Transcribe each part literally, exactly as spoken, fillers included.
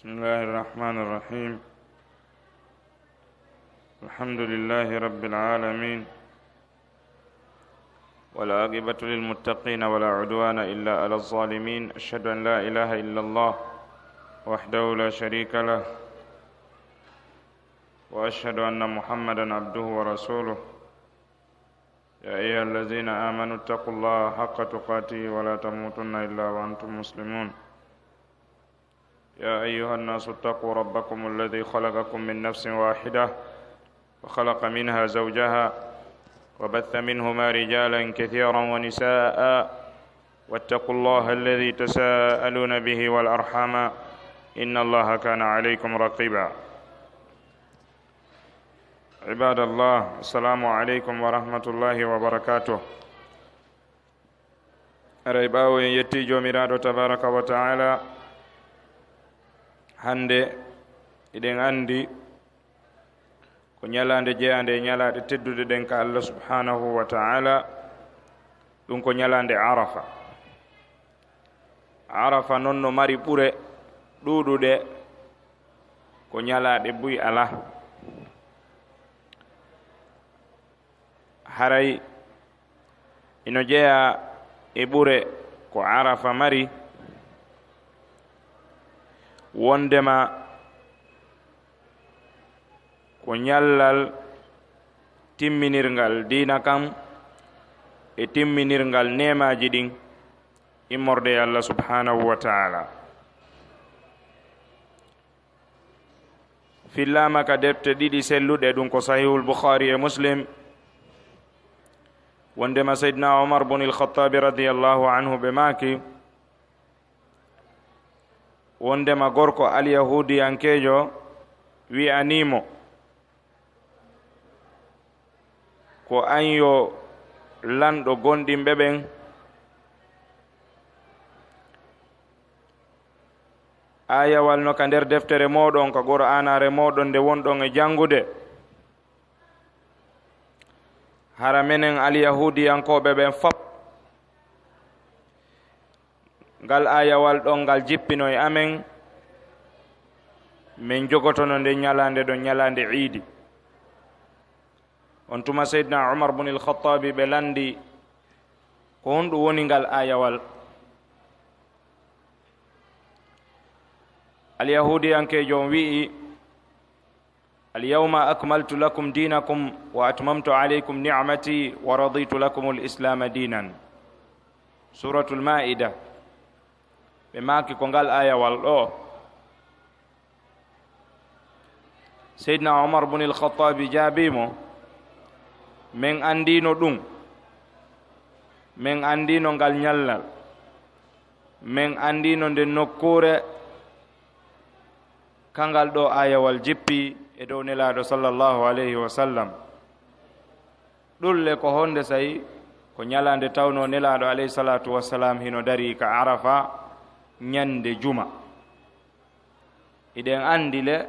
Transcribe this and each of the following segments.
بسم الله الرحمن الرحيم. الحمد لله رب العالمين. والعاقبة للمتقين ولا عدوان إلا على الظالمين. أشهد أن لا إله إلا الله وحده لا شريك له. وأشهد أن محمدا عبده ورسوله. يا أيها الذين آمنوا اتقوا الله حق تقاته ولا تموتن إلا وأنتم مسلمون. يا أيها الناس اتقوا ربكم الذي خلقكم من نفس واحدة وخلق منها زوجها وبث منهما رجالا كثيرا ونساء واتقوا الله الذي تساءلون به والأرحام إن الله كان عليكم رقيبا. عباد الله، السلام عليكم ورحمة الله وبركاته. Aray, ɓaawo en yettii Joomiraaɗo tabaaraka wa ta'ala, hannde hiɗen anndi ko ñalaande jeyaande e ñalaaɗe tedduɗe ɗen ka Allah subhaanahu wa ta'ala, ɗum ko ñalaande Arafa. Arafa non no mari ɓure ɗuuɗuɗe ko ñalaaɗe buy alaa. Haray hino jeyaa e ɓure ko Arafa mari, wonndema ko ñallal timminirngal diina kan e timminirngal neemaaji ɗin immorde e Allah subhaanahu wa ta'ala. Fillaama ka defte ɗiɗi selluɗe, ɗum ko Sahihul Bukhari e Muslim, wonndema Sayyidina Umar bun il-Khattabi radiyallahu anhu ɓe maaki, wonndema gorko alyahuudiyankeejo wi'anii mo, "Ko an yo lanɗo gomɗinɓe ɓen?" Aayawal no ka nder deftere mooɗon, ka Qur'aanaare mooɗon nde wonɗon e janngude. Hara menen alyahuudiyankooɓe ɓen fop, ngal aayawal ɗon ngal jippino e amen, men jogotono nden ñalaande ɗon ñalaande iidi. On tuma Seydina Umar bun il-Khattabi ɓe lanndi, "Ko honɗum woni ngal aayawal?" Alyahuudiyankeejo on wi'i, "Al-yawma akmaltu lakum dinakum wa atmamtu alaykum ni'mati wa raditu lakum al-islama dinan." Suratul Maida. Ɓe maaki ko ngal aayawal ɗoo. Seydina Umar bun il-Khattabi jaabii mo, "Men anndiino ɗum. Men anndiino ngal ñallal. Men anndiino nde nokkuure ka ngal ɗoo aayawal jippi e dow Nelaaɗo sallallahu alayhi wa sallam." Ɗun le ko honde sey ko ñalaande tawnoo Nelaaɗo alayhi salaatu wa salaam hino darii ka Arafa ñande juma. Hiɗen anndi le,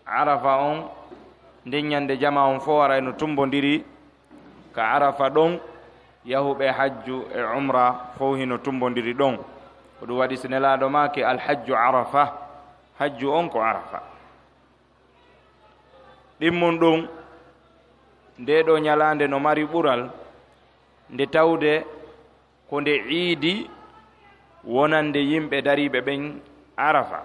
Arafa on, nden ñande jamaa on fow arayno tumbondiri ka Arafa ɗon, yahuɓe hajju e umra fow hino tumbondiri ɗon. Ko ɗum waɗi si Nelaaɗo maaki, "Al hajju Arafa," hajju on ko Arafa. Ɗimmun ɗum, ndee ɗoo ñalaande no mari ɓural, nde tawde ko nde iidi wonande yimɓe dariiɓe ɓen Arafa.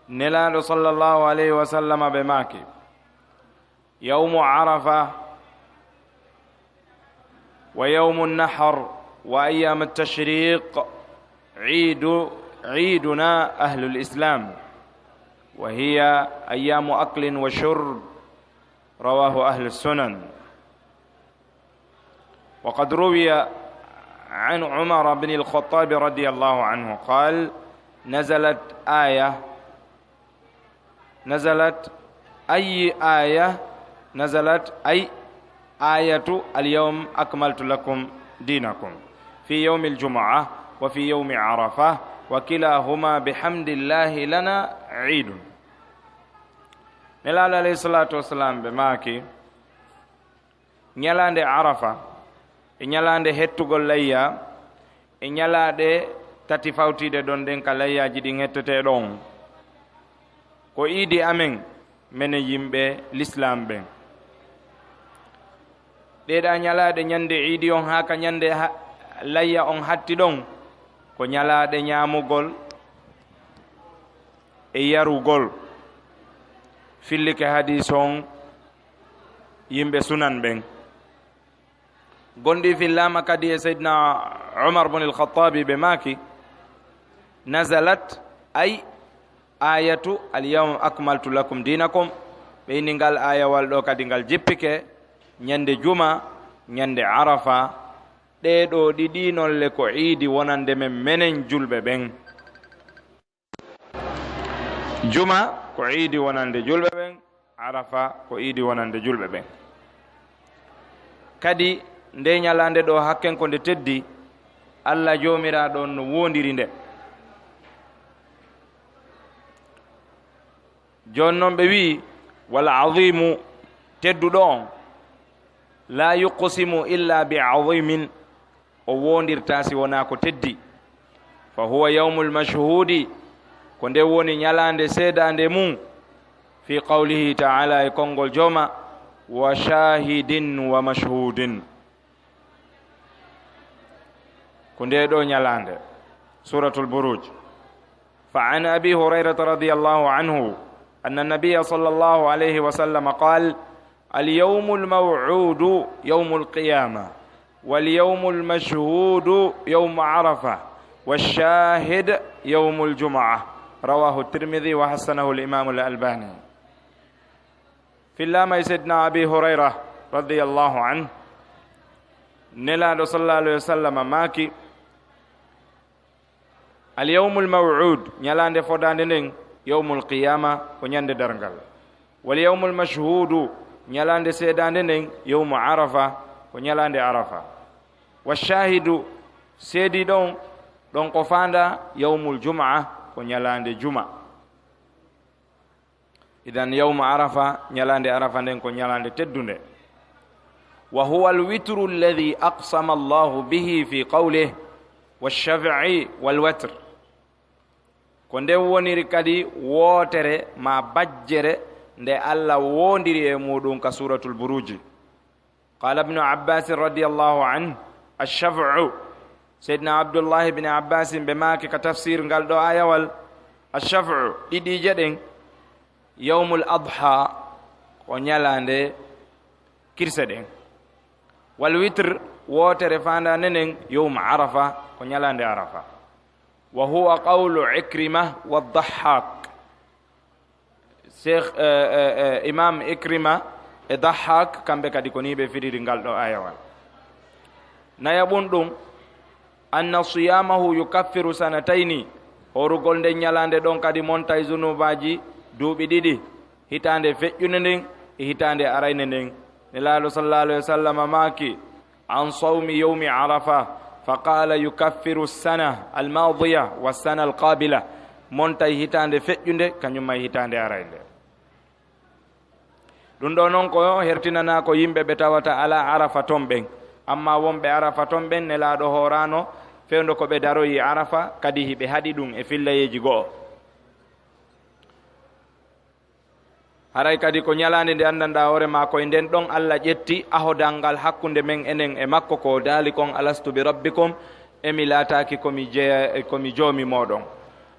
Nelaaɗo sallallahu alayhi wa sallama ɓe maaki, "Yawmu Arafa wa yawmu nahar wa ayyamu tashriq iidu, iiduna ahlul Islam, wa hiya ayyamu aklin wa shurb." Rawahu ahlus sunan. وقد روي عن عمر بن الخطاب رضي الله عنه قال: نزلت آية، نزلت أي آية، نزلت أي آية: اليوم أكملت لكم دينكم، في يوم الجمعة وفي يوم عرفة، وكلاهما بحمد الله لنا عيد. Nelaaɗo alayhi salaatu wasalaam ɓe maaki, ñalaande Arafa, e ñalaande hettugol layya, e ñalaaɗe tati fawtiiɗe ɗon ɗen ka layyaaji ɗin hettetee ɗon. Ko iidi amen, menen yimɓe lislaam ɓen. Ɗee ɗaa ñalaaɗe ñande iidi on haa ka ñande ha-, layya on hatti ɗon, ko ñalaaɗe ñaamugol e yarugol. Fillike hadiis on yimɓe sunan ɓen. Gonɗi fillaama kadi e Seydina Umar bun al-Khattabi, ɓe maaki, "Nazalat ay ayatu al-yawma akmaltu lakum dinakum." Ɓe inni ngal aayawal ɗo kadi ngal jippike ñande juma, ñande Arafa. Ɗee ɗoo ɗiɗi non le ko iidi wonande men, menen julɓe ɓen. Juma ko iidi wonande julɓe ɓen, Arafa ko iidi wonande julɓe ɓen. Kadi, nde ñalaande ɗo hakken ko nde teddi, Alla Joomiraaɗo on no woondiri nde. Jooni non ɓe wi'i, "Wal azimu, tedduɗo on, la yuqsimu illa bi azimin." O woondirtaa si wonaa ko teddi. Fa huwa yawmul mashhuudi, ko nde woni ñalaande seedaande mum, fi qawlihi ta'ala, e konngol Jooma, "Wa shaahidin wa mashhuudin." Ko ndee ɗoo ñalaande. Suuratul Buruuj. فعن أبي هريرة رضي الله عنه أن النبي صلى الله عليه وسلم قال: اليوم الموعود يوم القيامة، واليوم المشهود يوم عرفة، والشاهد يوم الجمعة. رواه الترمذي وحسنه الإمام الألباني. Fillaama e Seydina Abi Hurayra radiyallahu anhu, Nelaaɗo sallallahu alayhi wa sallam maaki, "Al yawmul maw'ud, ñalaande fodaande nden, yawmul qiyaama, ko ñande darngal. Wal yawmul mashhuudu, ñalaande seedaande nden, yawmu Arafa, ko ñalaande Arafa. Wa shaahidu, seediiɗo on, ɗon ko faandaa, yawmul jumu'a, ko ñalaande juma." Idan, yawmu Arafa, ñalaande Arafa nden ko ñalaande teddunde. "Wa huwa al-witru alladhi aqsama Allahu bihi fi qawlihi, wash-shaf'i wal-watr." Ko nden woniri kadi wootere maa bajjere nde Alla woondiri e muuɗum ka Suuratul Buruuji. Qaala Ibnu Abbaasin radiyallaahu anhu, "Ash-shaf'u." Seydina Abdullaahi bin Abbaasin ɓe maaki ka tafsiir ngal ɗoo aayawal, "Ash-shaf'u, ɗiɗiije ɗen, yawmul adha, ko ñalaande kirse ɗen. Wal witr, wootere faandaande nden, yawmu Arafa, ko ñalaande Arafa. Wa huwa qawlu Ikrima wa Dahhaak." Sheikh, eh, eh, eh, Imam Ikrima e Dahhak, kamɓe kadi ko nii ɓe firiri ngal ɗoo aayawal. Nayaɓun ɗum, "anna siyamahu yukaffiru sanatayni," horugol nden ñalaande ɗon kadi montay zunubaaji duuɓi ɗiɗi, hitaande feƴƴunde nden e hitaande arayne nden. Nelaaɗo sallallahu alayhi wa sallam maaki, an sawmi yawmi Arafa, fa qala yukaffiru sana almadiya wa sana alqabila, montay hitaande feƴƴunde, kañum e hitaande araynde. Ɗum ɗoo non ko hertinanaa ko yimɓe ɓe tawata alaa Arafa ton ɓen. Amma wonɓe Arafa ton ɓen, Nelaaɗo hooraano fewndo ko ɓe daroyi Arafa, kadi hiɓe haɗi ɗum e fillayeeji go'o. Haray kadi ko ñalaande nde anndanɗaa hoore maa, ko e nden ɗon Alla ƴetti ahodal ngal hakkunde men enen e makko, ko daali kon, "Alastu bi rabbikum?" Emi laataaki ko mi jee-, ko mi Joomi mooɗon?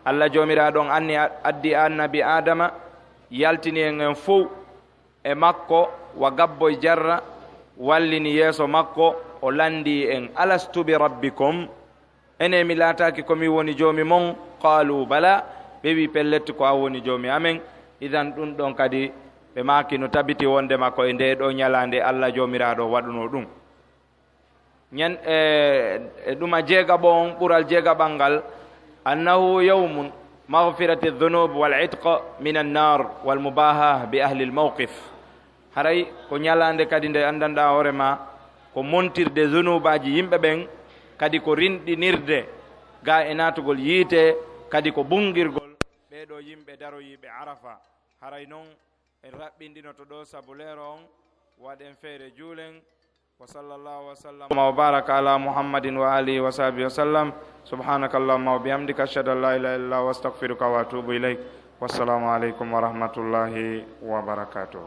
Alla Joomiraaɗo on anni a-, addi Annabi Aadama, yaltini en en fow e makko, wa gabbo e jarra, wallini yeeso makko, o lanndii en, "Alastu bi rabbikum?" Enee, mi laataaki ko mi woni Joomi mon? Qaaluu balaa, ɓe wi'i, pellet, ko an woni Joomi amen. Idan, ɗum ɗon kadi, ɓe maaki no tabiti wondema ko e ndee ɗoo ñalaande Alla Joomiraaɗo waɗunoo ɗum. Ñan-, e, e ɗuma jeegaɓo on, ɓural jeegaɓal ngal, "annahu yawmun maghfirati dhunub wal itq min annar wal mubaha bi ahli al mawqif." Haray ko ñalaande kadi nde anndanɗaa hoore maa, ko montirde zunubaaji yimɓe ɓen, kadi ko rinɗinirde gaa e naatugol yiite, kadi ko bunngirgol ɓee ɗoo yimɓe daroyiiɓe Arafa. Haray non, en raɓɓinɗinoto ɗoo sabu leero on, waɗen feere juulen, وصلى الله وسلم وبارك على محمد وآله وصحبه وسلم. سبحانك اللهم وبحمدك، أشهد أن لا إله إلا أنت، أستغفرك وأتوب إليك. والسلام عليكم ورحمة الله وبركاته.